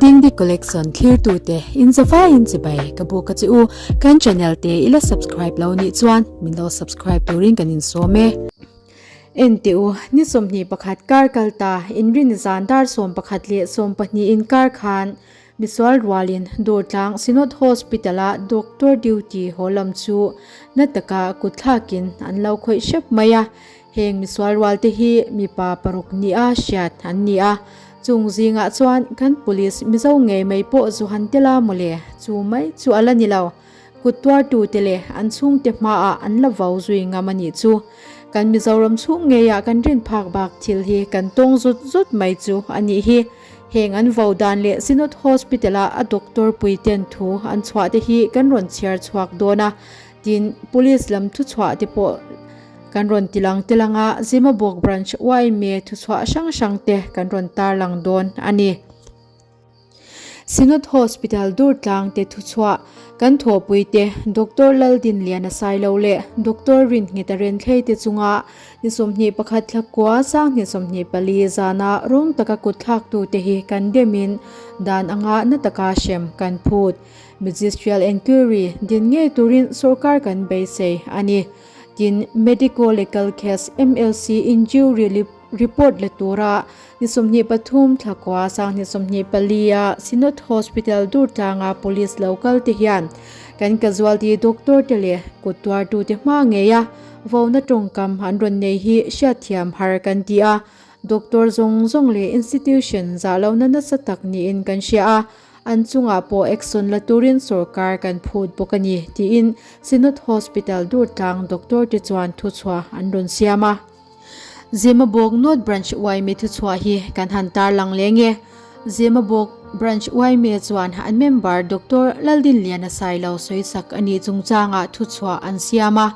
Dingdi Collection thlirtute in zavaiin chibai ka buk a che u. Kan channel te i la subscribe lo nih chuan min lo subscribe turin kan insawm e. En teh u, ni 21 kar kal ta inrin zan dar 11 leh 12 inkar khan Misual rualin Durtlang Synod Hospital-a doctor duty haw lam chu na taka kutthlakin an lo khawih hrep mai a. Heng misual rualte hi mipa paruk nia hriat an ni a, chung zingah chuan kan police Mizo ngei mai pawh zu han tel a mawle, chu mai chu a la ni lo. Kut tuartute leh an chhungte hmaah an la vau zui ngam a nih chu. Kan Mizoram chhung ngeiah kan rin phak bak thil hi kan tawng zut zut mai chu a nih hi. Heng an vo dan leh Synod Hospital-a a doctor puiten thu an chhuah te hi kan rawn chhiar chhuak dawn a, tin Police lam thuchhuah te pawh kan rawn ti lang tel ang a, Zemabawk Branch yma thuchhuah hrang hrang te kan rawn tarlang dawn a ni. Synod Hospital Durtlang te thuchhuah kan thawhpui te Doctor Laldinliana Sailo leh Doctor Rinngeta Renthlei te chunga ni 21 thla kua 2024 zana rawng taka kutthlaktu te hi kan demin dan anga na taka hrem kan phut. Magisterial Enquiry din ngei turin sorkar kan beisei a ni. Tin, Medico Legal Case MLC Injury Report la tura ni 23 thla kua 2024 a Synod Hospital Durtlanga Police lo kal te hian kan casualty doctor te leh kut tuartute hma ngeia vona tawngkam an rawn nei hi hriatthiam har kan ti a, doctor zawng zawng leh institution zah lohna nasa tak niin kan hria a, an chungah pawh action la turin sorkar kan phut bawk a ni tiin Synod Hospital Durtlang doctor te chuan thuchhuah an rawn siam a. Zemabawk North Branch yma thuchhuah hi kan han tarlang leng e. Zemabawk Branch yma chuan an member Doctor Laldinliana Sailo sawisak a nih chungchangah thuchhuah an siam a,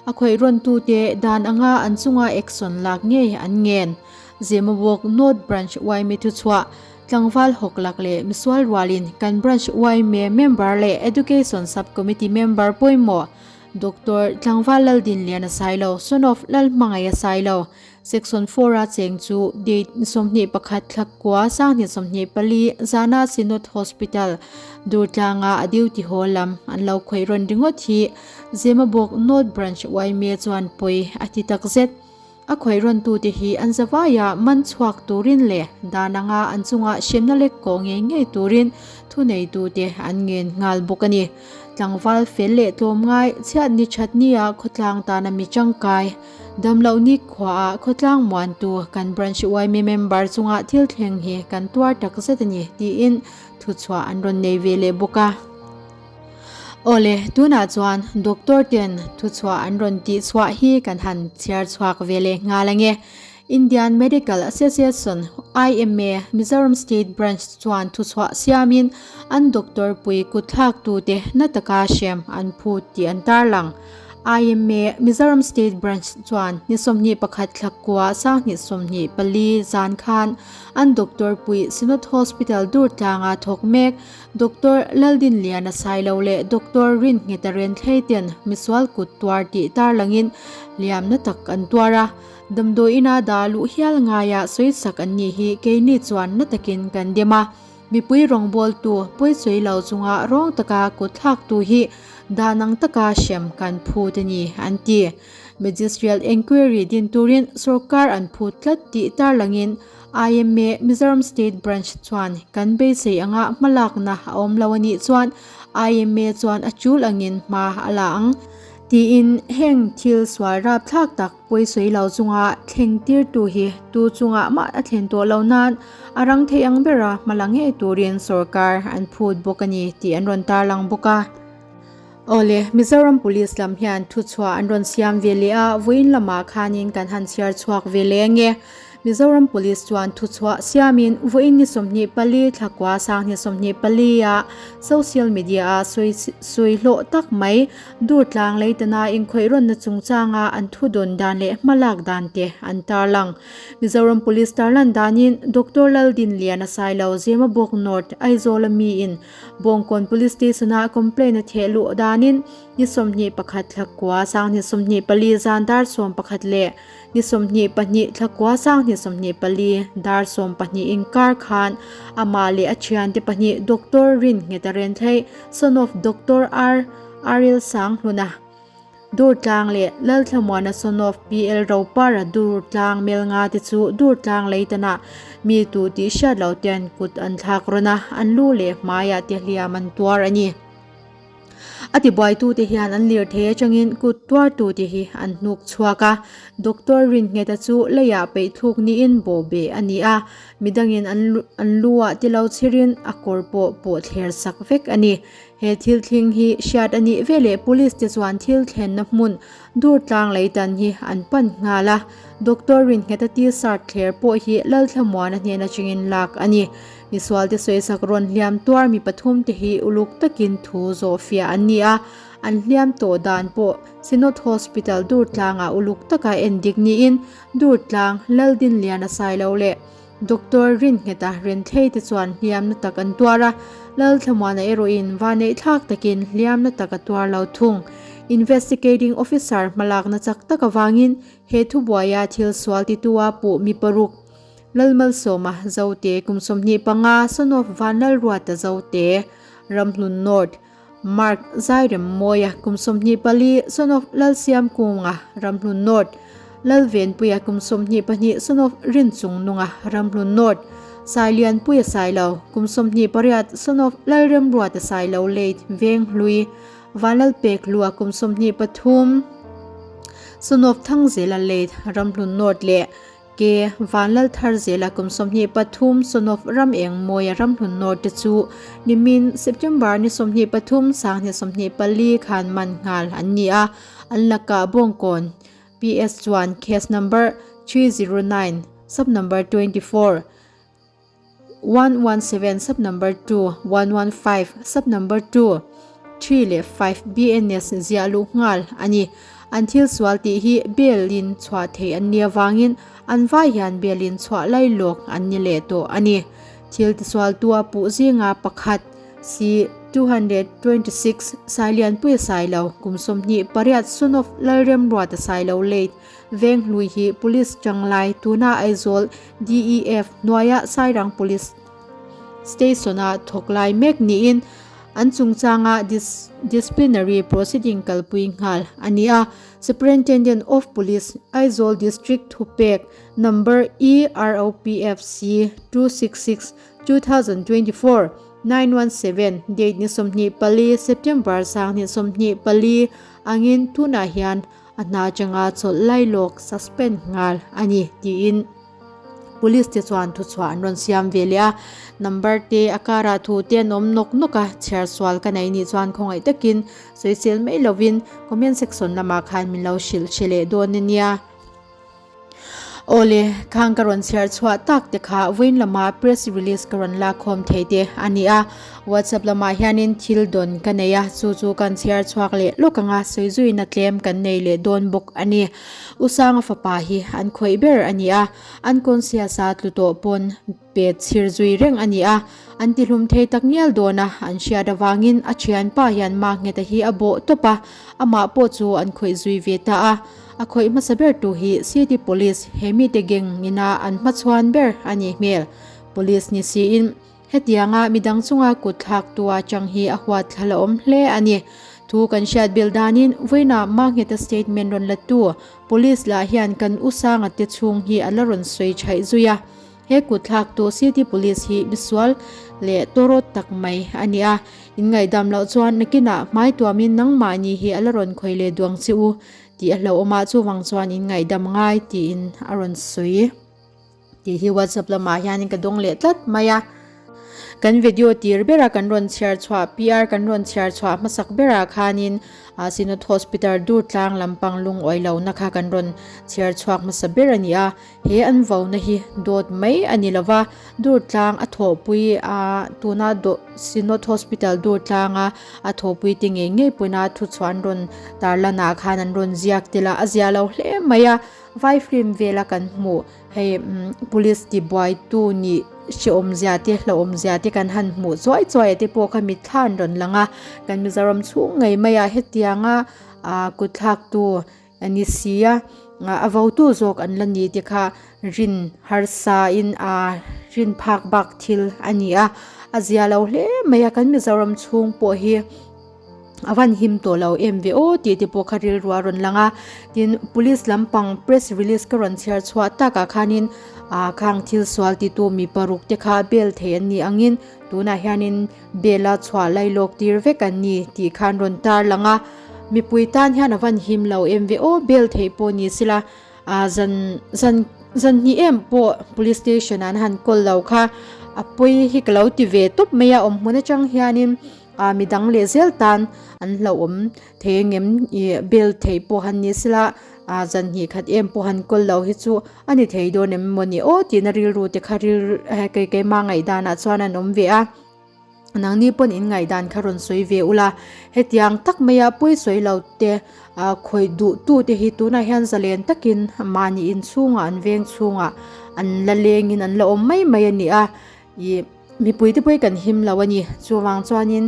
a khawih rawntute dan anga an chunga action lak ngei an ngen. Zemabawk North Branch yma thuchhuah Tlangval hawklak leh misual rualin kan Branch yma member leh Education Sub-Committee member pawimawh Doctor Tlangval Laldinliana Sailo, son of Lalhmangaia Sailo, Section 4 a cheng chu date ni 21 thla kua 2024 zana Synod Hospital, Durtlanga a duty haw lam an lo khawih rawn ringawt hi Zemabawk North Branch yma chuan pawi a ti takzet. A khawih rawntute hi an zavaia man chhuak turin leh dan anga an chunga hremna lek kawh ngei ngei turin thuneitute an ngen nghal bawk a ni. Tlangval fel leh tlawmngai, chhiatni thatnia khawtlang tana mi tangkai, damloh ni khuaah khawtlang muantu kan Branch yma member chunga thil thleng hi kan tuar takzet a ni tiin thuchhuah an rawn nei ve leh bawk a. Awle, tunah chuan doctor ten thuchhuah an rawn tih chhuah hi kan han chhiar chhuak ve leh nghal ange. Indian Medical Association, IMA, Mizoram State Branch chuan thuchhuah siamin an doctor pui kutthlak tute na taka hrem an phut tih an tarlang. IMA Mizoram State Branch chuan ni 21 thla kua 2024 zan khan an doctor pui Synod Hospital Durtlanga thawk mek Doctor Laldinliana Sailo leh Doctor Rinngeta Renthlei ten misual kut tuar tih tarlangin hliamna tak an tuar a, damdawi ina dah luh hial ngaia sawisak an nih hi keini chuan na takin kan dem a. Mipui rawngbawltu pawisawi lo chunga rawng taka kut thlaktu hi dan ang taka hrem kan phut a ni, an ti. Magisterial Enquiry din turin sorkar an phut tlat tih tarlangin IMA Mizoram State Branch chuan kan beisei anga hmalakna a awm lo a nih chuan IMA chuan a tul angin hma a la ang tiin heng thil sual rapthlak tak pawisawi lo chunga thleng tirtu hi tu chungah mah a thlen tawh lo nan a rang thei ang bera hma la ngei turin sorkar an phut bawk a ni tih an rawn tarlang bawk a. Awle, Mizoram Police lam hian thuchhuah an rawn siam ve leh a, vawiin lamah khanin kan han chhiar chhuak ve leh ange. Mizoram Police chuan thuchhuah siamin vawiin ni 24 thla kua 2024 a social media a sawi sawi hlawh tak mai Durtlang Leitana inkhawih rawnna chungchanga an thu dawn dan leh hmalak dan te an tarlang. Mizoram Police tarlan danin Doctor Laldinliana Sailo Zemabawk North Aizawl a miin Bawngkawn Police Station-a complaint a theh luh danin ni 21 thla kua 2024 zan dar 11 leh. Ni 22 thla kua 2024 dar 12 inkar khan amah leh a thiante pahnih Doctor Rinnghet a Renthlei, son of Doctor R Aril Sanghluna, Durtlang leh Lalthlamuana son of PL Ropara Durtlang Melnga te chu Durtlang leitanah mi tu tih hriat loh ten kut an thlak rawn a, an lu leh hmaiah te hliam an tuar a ni. A tibuaitute hian an lirthei atangin kut tuartute hi an hnuk chhuak a, Doctor Rinngeta chu leiah peihthluk niin bawhbeh a ni a, midangin an lu-ah ti lo chhirin a kawr pawh pawh thler sak vek a ni. He thil thleng hi hriat a nih veleh Police te chuan thil thlenna hmun Durtlang leitan hi an pan nghal a, Doctor Rinngeta T-shirt thler pawh hi Lalthlamuana hnen atangin lak a ni. Misualte sawisak rawn hliam tuar mi pathum te hi uluk takin thu zawh fiah an ni a, an hliam tawh dan pawh Synod Hospital Durtlangah uluk taka endik niin Durtlang Laldinliana Sailo leh Doctor Rinnghet-a Renthlei te chuan hliamna tak an tuar a, Lalthlamuana erawhin vaneihthlak takin hliamna tak a tuar lo thung. Investigating Officer hmalakna chak tak avangin he thubuaia thil sual titua puh mi paruk Lalmalsawma Zote kum 25, son of Vanlalruata Zote, Ramhlun North, Mark Zairemmawia kum 24, son of Lalsiamkunga, Ramhlun North, Lalvenpuia kum 22, son of Rinchungnunga, Ramhlun North, Sailianpuia Sailo kum 28, son of Lalremruata Sailo Late, Venghlui, Vanlalpekhlua kum 23, son of Thangzela Late, Ramhlun North leh Ke Vanlaltharzela kum 23 son of Ramengmawia Ramhlun North te chu nimin September ni 23 2024 khan man nghal an ni a, an lakah Bawngkawn PS chuan case number 309 sub number 24, 117 sub number 2, 115 sub number 2, 3 leh 5 BNS ziah luh nghal a ni. An thil sual tih hi bail in chhuah theih an nih avangin an vai hian bail in chhuah lai lawk an ni leh tawh a ni. Thil tisualtu a puh zinga pakhat C 226 Sailianpuia Sailo kum 28 son of Lalremruata Sailo late Venghlui hi Police Changlai tuna Aizawl DEF hnuaia Sairang Police Station-a thawk lai mek niin an chungchanga disciplinary proceeding kalpui nghal a ni a. Superintendent of Police, Aizawl District thupek Number EROPFC 266, 2024, 917, date ni 24 September 2024 angin tunah hian A hna atanga chawlh lailawk suspend nghal a ni tiin police te chuan thuchhuah an rawn siam ve leh a, number te a karah thu te an awm nawk nawk a, chhiar sual ka nei nih chuan khawngaih takin sawisel mai lovin comment section lamah khan min lo hrilh hre leh dawn a nia. Awle, khang ka rawn chhiar chhuah tak te kha vawiin lama press release ka rawn lakkhawm thei te a ni a, WhatsApp lamah hianin thil dawn ka nei a, chu chu kan chhiar chhuak leh lawk anga sawi zuina tlem kan nei leh dawn bawk a ni. U Sanga fapa hi an khawih ber a ni a, an conscious-a tlu tawh pawn pet chhir zui reng a ni a, an tihlum thei tak ngial dawn a, an hriat avangin a thianpa hian Mangheta hi a bawh tawp a, amah pawh chu an khawih zui ve ta a. A khawih hmasa ber tu hi City Police he mite gang ina an hmachhuan ber a nih hmel. Police ni siin hetianga midang chunga kut thlak tu a chang hi a huat thla la awm hle a ni. Thu kan hriat bil danin vawiinah Mangheta statement rawn la tu Police lah hian kan u Sanga te chhung hi a la rawn sawi chhaih zui a. He kutthlaktu City Police hi misual leh tawrawt tak mai a ni a, in ngaihdam loh chuan nakinah hmai tuamin nangmahni hi a la rawn khawi leh duang che u tih a hlauhawm a, chuvang chuan in ngaihdam ngai tiin a rawn sawi tih hi WhatsApp lamah hianin ka dawng leh tlat mai a. Kan video tir bera kan rawn chhiar chhuah PR kan rawn chhiar chhuah hmasak berah khanin Synod Hospital Durtlang lampang lungawi lohna kha kan rawn chhiar chhuak hmasa ber a ni a. He an vauna hi dawt mai a ni lova, Durtlang a thawhpui a, tuna Synod Hospital Durtlanga a thawhpui te ngei ngei pawina thuchhuah an rawn tarlanah khan an rawn ziak tel a, a zia lo hle mai a, vai film vela kan hmuh hei police tibuaitu nih hrehawmzia te hlauhawmzia te kan han hmuh chuai chuai a te pawh kha mitthla an rawn lang a, kan Mizoram chhung ngei maiah hetianga ah kutthlaktu A ni si a, A votu zawk an la ni te kha rin harsa in a rin phak bak thil a ni a, a zia lo hle mai a, kan Mizoram chhung pawh hi a van him tawh lo em ve aw tih te pawh kha rilru a rawn lang a, tin police lampang press release ka rawn chhiar chhuah takah khanin ah khang thil sual titu mi paruk te kha bel thei an nih angin tunah hianin Bela chhuah lailawk tir vek an ni tih khan rawn tar lang a, mipui tan hian a van him lo em ve aw, bel theih pawh ni sila ah zan zan zan hnih em pawh police station ah an han kawl lo kha a pawi hi ka lo ti ve tawp mai a, awm hmun atang hianin ah midang leh zel tan an hlauhawm thei engem ih bel theih pawh han ni sila ah zan hnih khat em pawh han kawl lo hi chu a ni thei dawn em mawni aw tihna rilru te kha ril kei keimah ngaihdanah chuan an awm ve a. Nangni pawn in ngaihdan kha rawn sawi ve ula, hetiang tak maia pawi sawi lo te khawih duh tu te hi tunah hian zalen takin mahni inchhungah an veng chhungah an la lengin an la awm mai mai a ni a, ih mipui te pawh hi kan him lo a ni. Chuvang chuanin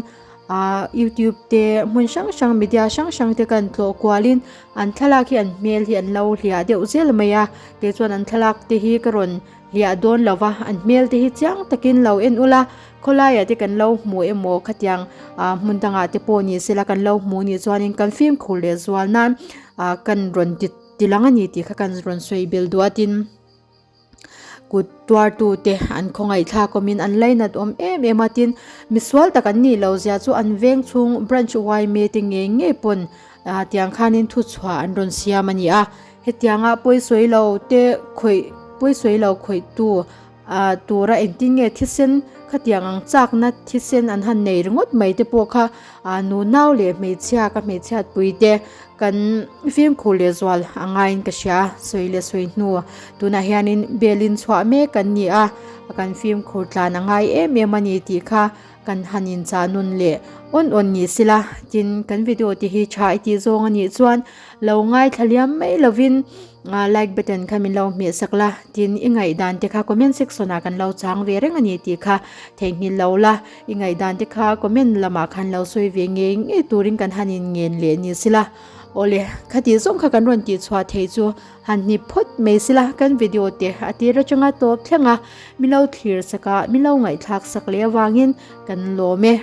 ah youtube te hmun hrang hrang media hrang hrang te kan tlawh kualin an thlalak hi an hmel hi an lo hliah deuh zel mai a, kei chuan an thlalak te hi ka rawn Hliah dawn lo va, an hmel te hi chiang takin lo en ula, khawlaiah te kan lo hmu emaw khatiang ah hmun dangah te pawh ni sela kan lo hmu nih chuanin kan fimkhur leh zual nan ah kan rawn ti ti lang a ni tih kha kan rawn sawi bel duh a tin kut tuartu te an khawngaihthlak awmin an lainat awm em em a tin misual tak an nih loh zia chu an veng chhung branch yma te ngei ngei pawn ah tiang khanin thuchhuah an rawn siam a ni a. Hetianga pawisawi lo te khawih pawisawi lo khawihtu ah tura engtin nge thisen khatiang ang chakna thisen an han nei ringawt mai te pawh kha ah nunau leh hmeichhia ka hmeichhiat pui te kan fimkhur leh zual a ngaiin ka hria sawi leh sawi hnu tunah hianin belin chhuah mek an ni a kan fimkhur tlan a ngai em em a ni tih kha Kan han inchah nun leh awn awn ni sila, tin kan video te hi tha i tih zawng a nih chuan lo ngaithla liam mai lovin like button kha min lo hmeh sak la, tin i ngaihdan te kha comment section ah kan lo chang ve reng a ni tih kha theihnghilh lo la, i ngaihdan te kha comment lamah khan lo sawi ve ngei ngei turin kan han in ngen leh ni sila. Awle, khatih zawng kha kan rawn tih chhuah theih chu Han hnip phawt mai sila kan video te a tir atanga tawp thleng a, min lo thlir sak a, min lo ngaihthlak sak leh avangin kan lawm e.